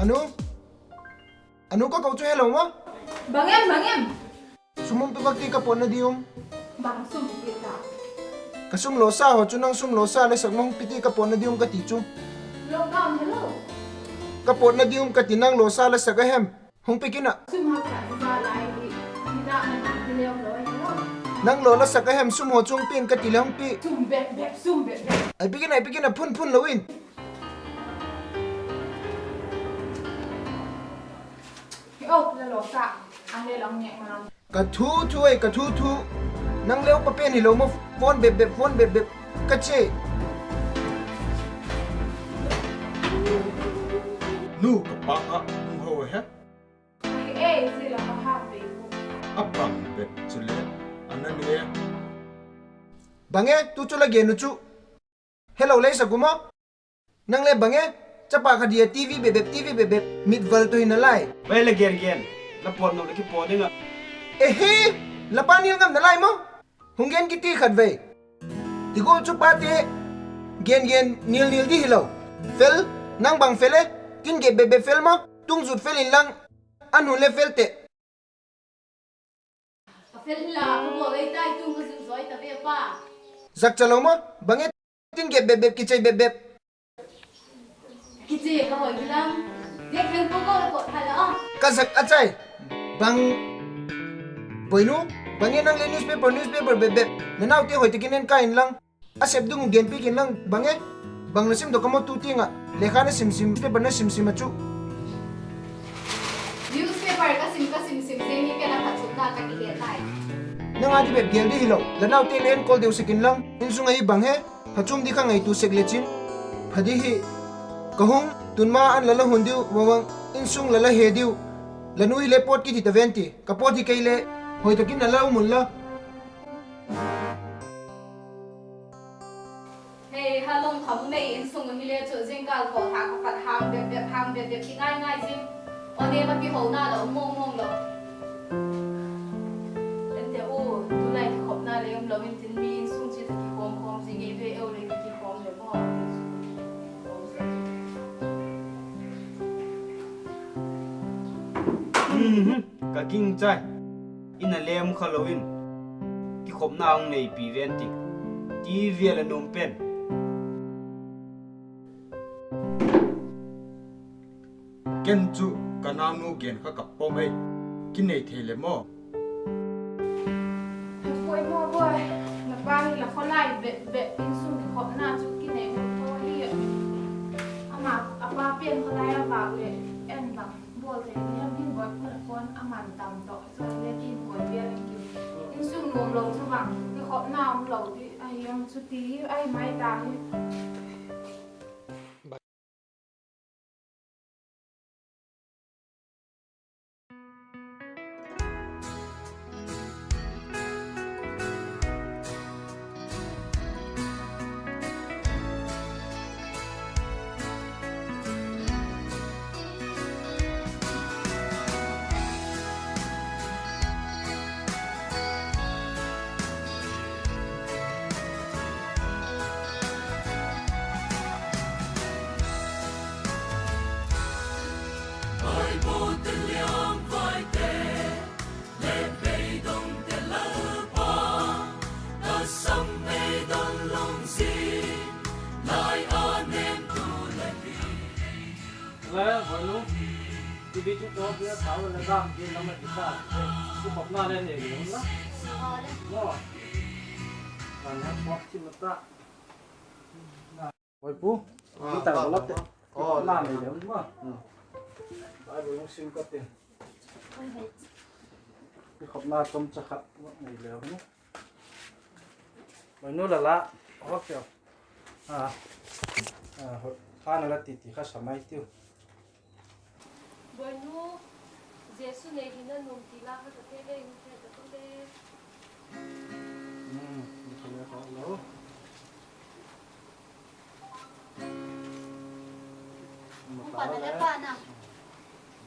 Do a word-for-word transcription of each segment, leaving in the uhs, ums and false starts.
Anu, anu, ka ko chu hello maw. Bang em, bang em? Sum hung pe vak ti, ka pawtna di um. Bang sum pe ta? Ka sum lawsa haw chu nang sum lawsa la sak maw, hung pe ti, ka pawtna di um ka ti chu. Lockdown hello. Ka pawtna di um ka ti, nang lawsa la sak a hem? Hung pe kin a. Sum ha ka za lai hi. Ni da na ti leu lo hello. Nang law la sak a hem, sum haw chu hung pe in ka ti le hung pe. Sum bep bep, sum bep bep. Ai pe kin a, ai pe kin a, phun phun lo in. Hi o, la lawsa, ang le lang nge ma. Ka thu thu ei, ka thu thu. Nang leu pa pen hilo maw, phone bep bep, phone bep bep. Ka che. Nu, ka pa a hung ho he. Ai ei, zia la ka hak pe u. A bang bep chu le, a na ne. Bang e, tu chu la gen u chu. Hello lei sa gu maw. Nang le bang e, chapa kha dia TV bep bep, TV bep bep, mit val tu hi na lai. Bai la gen gen, la pawt no la kipaw ding a. Ehe, la pa nil ngam na lai maw? Hung gen kiti khat vei. Ti gual chu pate gen gen nil nil di hilo. Fel, nang bang fel e, tin gep bep bep fel maw? Tung zut fel inlang, a nun le fel teh. Ka fel hila, ka bawl ei tai, tung ka zut zaw ta ve pa. Zak cha lo maw, bang e, tin gep bep bep, kichei bep bep. Kichei ka hoi hilang. Dek hen ko ko ko thala a. Ka zak a chai. Bang, Boinu, bang e nang le newspaper, newspaper bep bep. Na naute hoi takin en kai inlang. A sep ding u genpiak inlang bang e. Bang la sim dok a maw tu tiang ah. Lekha na sim sim, newspaper na sim sim a chu. Newspaper ka sim, ka sim sim zing hi ken a phatchunna ka kihe tai. Nang a di bep gel di hilo, la naute le en kol deu sek inlang, insung ahi bang he, phatchum di kha ngaitua sek lechin. Pha di hi, ka hung, tun ma an la la hun diu, vawang, insung la la he diu. La nu hile pawt kit hi ta ven ti, ka pawt hi kei le, hoi takin la la um unla. Hei, ha lawng kham nei insung u hile chu zingkâl thaw tha kha pat hang bep bep, hang bep bep ti ngai ngai zing. Aw, ne ma kihona la um mawng mawng lo. Ente u, tulai kikhopna le um lo intin mi insung chi tha kikhawm khawm zing ei ve eu le kikhawm le maw. Ka gingchai. In a lem kha lo in, kikhopna hung neipi ven ti, TV a la nuam pen. Ken chu ka nanu gen kha ka pom ei, kinei thei le maw. He poimaw boi, na pa hi la khawlai bep bep insung kikhopna chu kinei mu tho hi. Ama a pa pen khawlai a vâk leh en bang bawl thei di hem hin boi pu la khawm a man tam tawh. Chule tin boi bia leng ki. Insung nuam lo chu bang, kikhopna um lo ti ahi em chu ti ahi mai ta hi. Le, Boinu, ti bi chu to bia thau le gam bia lam a ti ta. Kikhopna le nei le la. Mo. Kan ha pok chi ma ta. Oi pu, mi ta la te. Kikhopna nei le ma. Bible hung sim ka ti. Kikhopna chomcha khat nei le ma. Boinu la la, hot teu. A, a, hot, kha na la ti ti kha sa mai tiu. Boinu, Jesu nei hina nuam ti la kha ka thei le, in thei ta tu le. Hmm, in thei le ka lo. Hung pan le pa na.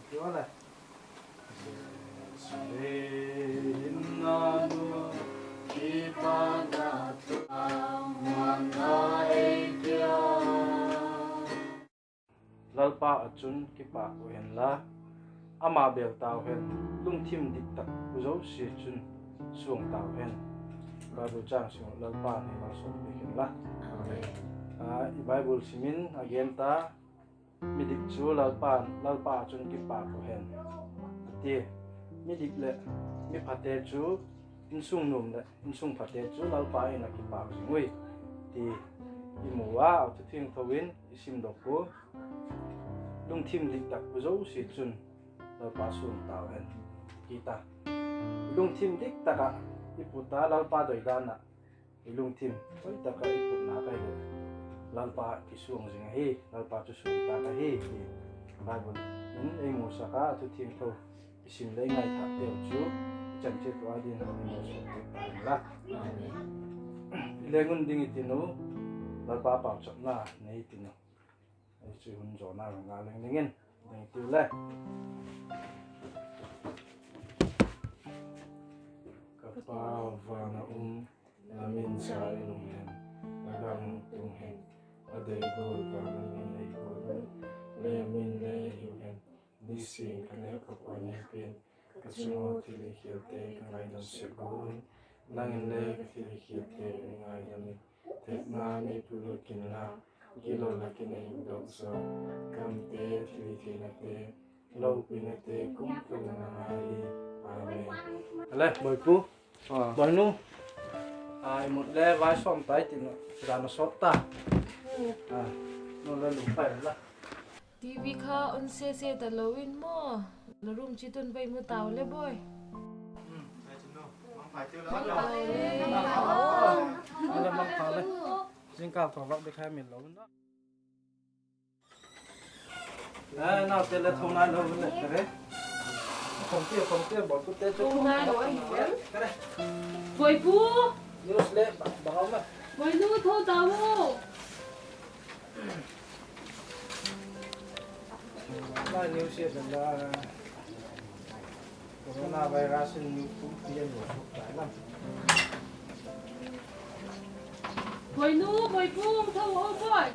Ti wa le. Lalpa Lalpa ah chun kipak uh hen la, ama bel tau hen, lungthim diktak uh zosia chun suang tau hen. Bible chang sim uh Lalpa'n ei malsawm piak hen la. Amen. A, i Bible sim in a gen ta, midik chu Lalpa, Lalpa ah chun kipak uh hen, a ti. Midik leh miphate chu, insung nuam leh insung phate chu Lalpa in a kipak zing ui, ti i mu a, a thu thiangtho in i simdok u. Lungthim diktak uh zosia chun Lalpa suang tau hen, ti ta. Lungthim diktak ah i put a, Lalpa doidan ah i lungthim hoi tak ah i put nak ahileh, Lalpa kisuang zing ahi, Lalpa chu suang tâk ahi, ti Bible in ei musak a, a thu thiangtho i sim leh i ngaithâk teu chu i chan chiat ua ding in i musak piak ta hen la. I leng un ding i tin u, Lalpa pauchapna nei tin u. Ei chu hun zawna nga leng dingin ding tiu le. Ka Pa, van a um, la min sa in um hen, la gam tung hen, la dei gual van a min ei gual un, la min le ei hiu hen. Nisin ka nêk ka pawina pen, ka chung ua thil i khialte ka ngaidam sek gual un, nang in le ka thil i khialte ei ngaidam in. Thepna mei puluk inla, gilo lak in ei hukdok zaw, gamte, thilhitheinate, lopinate kumtuang na ngai hi. Amen. Ale, Boipu. Boinu. A, i mut le vai sawm tai tin, dan a sawt ta. A, nu le lungpai la. TV kha on sese talo in maw, la room chi tun vai mu tau le, Boi. Mangpha le. Mangpha le. Zingkal tawh vak ding kha min lo in la. Naute le tho nai lo le, ka re. Khawmpi, khawmpi, Boipu te chu tho nai lo ahi em? Boipu! News le bang a um a? Boinu, tho tau. Nai news hi dan la, coronavirus in nu pumpi a nuam suk tai lam. Boinu, Boipu, tho o Boi.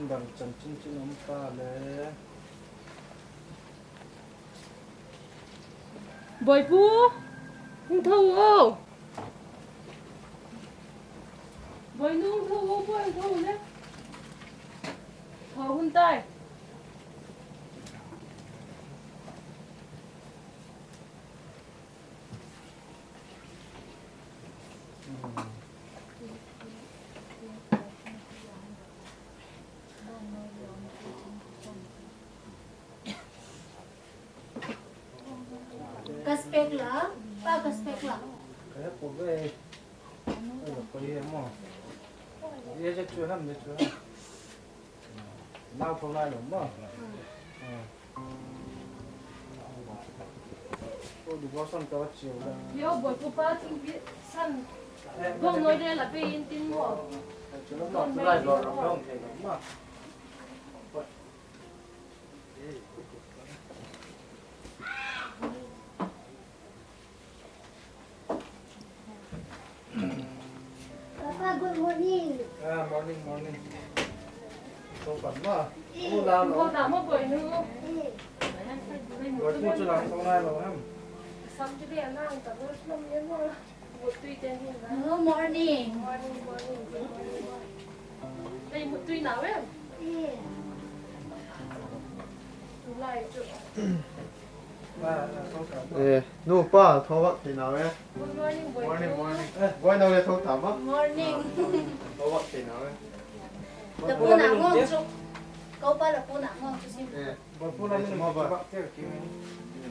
Bang chanchin chin um ta le. Boipu, hung tho o. Boinu, hung tho o, Boi, hung tho le. Tho hun tai. Ka spec la, pa ka spec la. Ka he pu ve. Ka he pu ve mo. Ye je chu ham, je chu ham. Nau tho lai lo mo. Ko devotion ka va chiu la. Yo, Boipu pa thingpi san. Bong noi de la pe in tin mo. Chu la ma, chu lai lo, lo thei lo ma. Papa, good morning. Ah, morning, morning. Tho pan ma. Tho la lo. Tho ta ma, Boinu. Boipu chu la tho lai lo ham. Sam chu de nang ta lo, lo ye mo. Mut tui ten hin la. Hello, morning. Morning, morning. Lei mut tui nau em? Tulai chu. Eh, nu pa, tho vak thei nau e. Good morning, Boinu. Morning, morning. Eh, Boinu le tho ta ma. Morning. Tho vak thei nau e. La pu na ngawng chu. Ko pa la pu na ngawng chu sim. Eh, Boipu la min chu vak thei ki.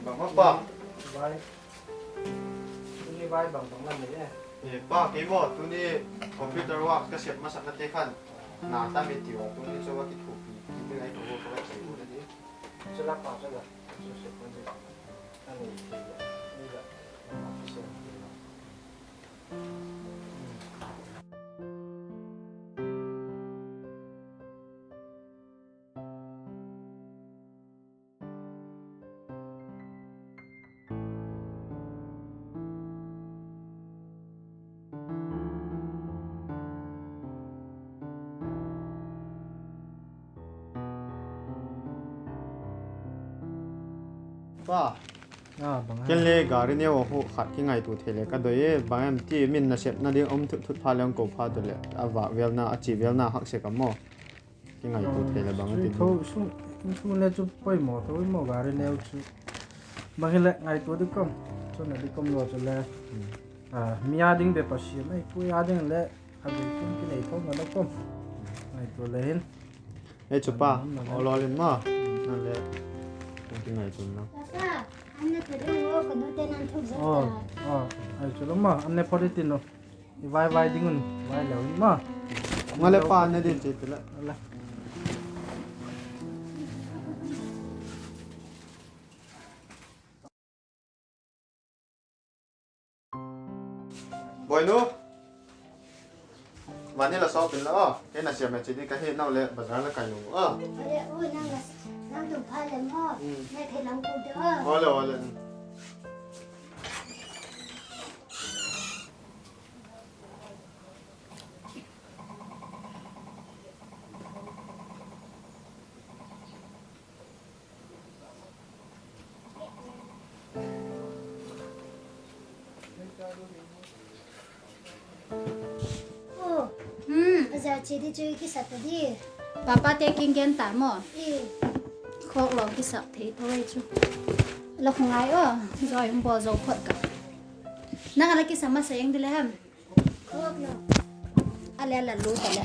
Bang ma pa. Bye. Tuni vai bang bang la nei e? Eh, pa, kei maw, tuni computer work ka sep masaknate khan na tam e tiu a, tuni chu va kithuapi kit ding ahi ka, ka va chai u le ni. Chu la pa chu la, chu sep ma ni. Ani ti la, ni la, ma ki sep ni la. Pa, ken le gari neu a hu khat kingaitua thei le ka doi e, bang em ti min nasepna ding um thut thut pha le hung ko pha tu le, a vâk vêlna, a chi vêlna hak sek a maw. Kingaitua thei le bang a ti. Insung le chu poimaw tho i maw gari neu chu. Bang hileh ngaitua ding ka um, chun a ding ka um lo chu le. Mi a ding bep a siam ei, pui a ding le a bei chun kinei tho ma la ka um. Ngaitua le hin. Ei chu pa, aw lo lin ma. Nang le kingaitua na. Aw, aw, ei chu lo ma, an ne pha di tin lo. I vai vai ding un, vai leu in ma. Nga le pa ne din chi ti le. Boinu. Vani la sawp in la aw. Kei na siam e chi di ka hi, nau le bazar la kai lo aw. Ale u nang la, nang tum pha le maw. Ne thei lang ku de aw. Aw le, aw le. Bazar chia di chu i kisa ta di. Papa te kiang gen ta maw? Khawk lo kisak thei tho ei chu. La khu ngai aw, zoi um bawl zo phot ka. Nang a la kisa masa eng di le hem. A le a la lu ta le.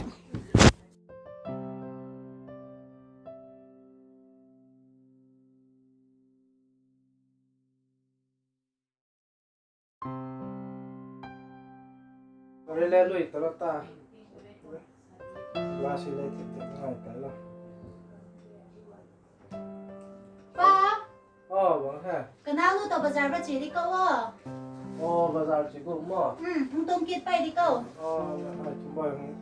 Gari le lui ta lo ta. Glass hi le thip thip ngai ta lo. Pa. Aw, bang he? Ka naunu tawh bazar va chia di ka aw. Aw, bazar chia gu maw. Hung tung kit pai di ka aw. Aw, ai chu bai hung.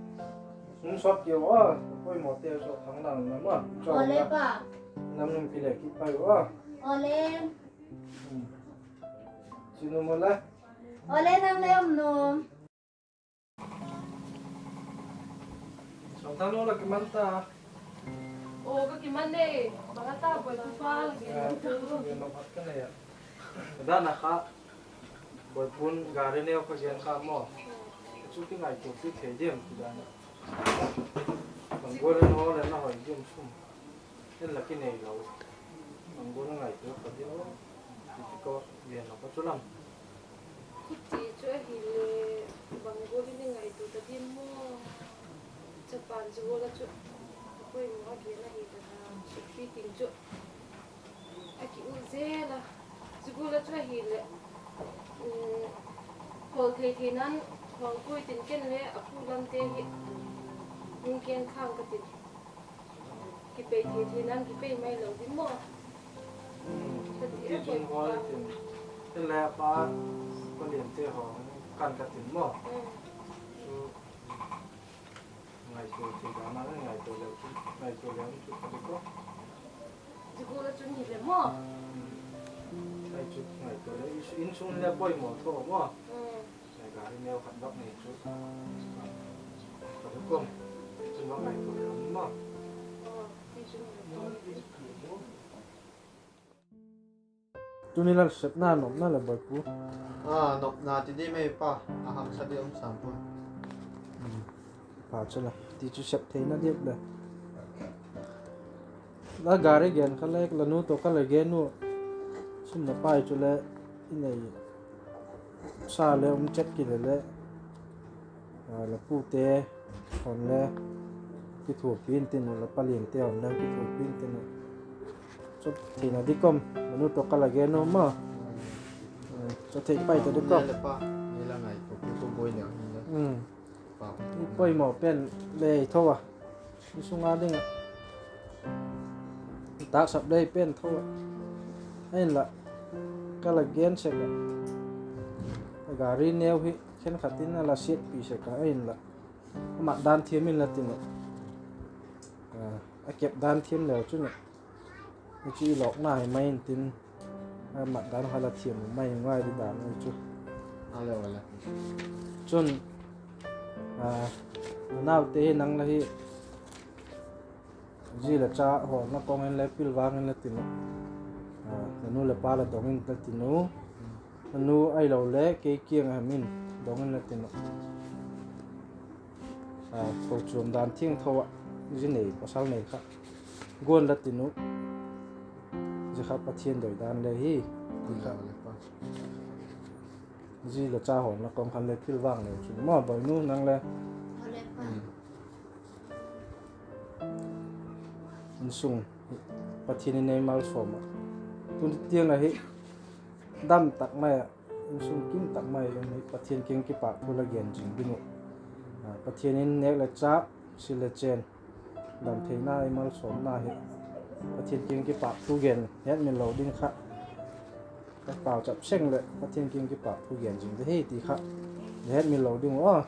Hung sawt keu aw, poimaw te sawt thang lang na maw. Aw le pa. Nam nung pi le kit pai aw. Aw le. Chi nu maw le. Aw le nang le um nu. Sawmthang nu la kiman ta. Aw, ka kiman e. Bang a ta boi tu pa la kiman tu. Ka dan a kha. Boipu'n gari neu ka gen kha maw. Chu kingaitua pi thei diam ti dan a. Bang gual in hawl le na hoi diam sum. En la kinei lo. Bang gual a ngaitua ka diam. Ti ti ka gen lo ka chu lam. Khuti chu ahile bang gual in i ngaitua ta diam maw. Chapan chu gual a chu a poimaw a gen ahi ta a, sukpi ting chu a ki u zel a. Chu gual a chu ahileh, khawl thei thei nan khawl puai tin ken le a pu lamte hi hung gen khang ka tin. Kipei thei thei nan kipei mai lo ding maw. Ka ti a, koi pa tin. Ken le a pa, ka liante haw kan ka tin maw. Chu ngaitua thei dan a, ngaitua leu chu, ngaitua leu chu ka dik a. Zia gual a chun hile maw. Ai chu ngaitua leu, insung le poimaw tho maw. Gari neu khat bak nei chu. Ka dik a. Chun bak ngaitua leu maw. Tuni la sepna nopna le boipu. A nopna ti di mei pa, a haksa di um sam pua. Pa chu la ti chu sep theina diak le. La gari gen kha le la nu tawh ka la gen u. Sum na pai chu le i nei sa le um chet ki le le. La pute hon le kithuapi intin u, la paliante hon le kithuapi intin u. Chu theina di kom, la nu tawh ka la gen u maw. Chu thei pai ta di kom. I poimaw pen lei tho a, i sung a ding a taksap lei pen tho a. Ahinla ka la gen sek a, gari neu hi khenkhat in a la siatpi sek a, ahinla a mat dan thiam inla tin u, a kep dan thiam leu chun u, hi chu i lawkna hi mai intin, a mat dan kha la thiam u mai ngai di dan u chu. Chun, a naute hi nang la hi, zi le cha hawlna kawng in le pilvang in la tin u, A, la nu leh pa la dong in la tin u. La nu ahiloleh kei kiang ah hem in dong in la tin u. A, kochuam dan thiangtho ah zi nei, pawsal nei kha guan la tin u. Zia kha Pathian doi dan le hi, ti kha. Zi leh cha hawlna kawm khan le thil vang neu chu maw, boinu nang le. Insung hi Pathian in ei malsawm ah, tuni tiang ahi, dam tak mai ah, insung kim tak mai um hi Pathian kiang kipâkthu la gen zing ding uh. A, Pathian in nêk leh châk, sil leh chen, dam theina ei malsawmna hi Pathian kiang kipâkthu gen hetmil lo ding kha, ka pauchap seng leh Pathian kiang kipâkthu gen zing de hi ti kha hetmil lo ding uh a.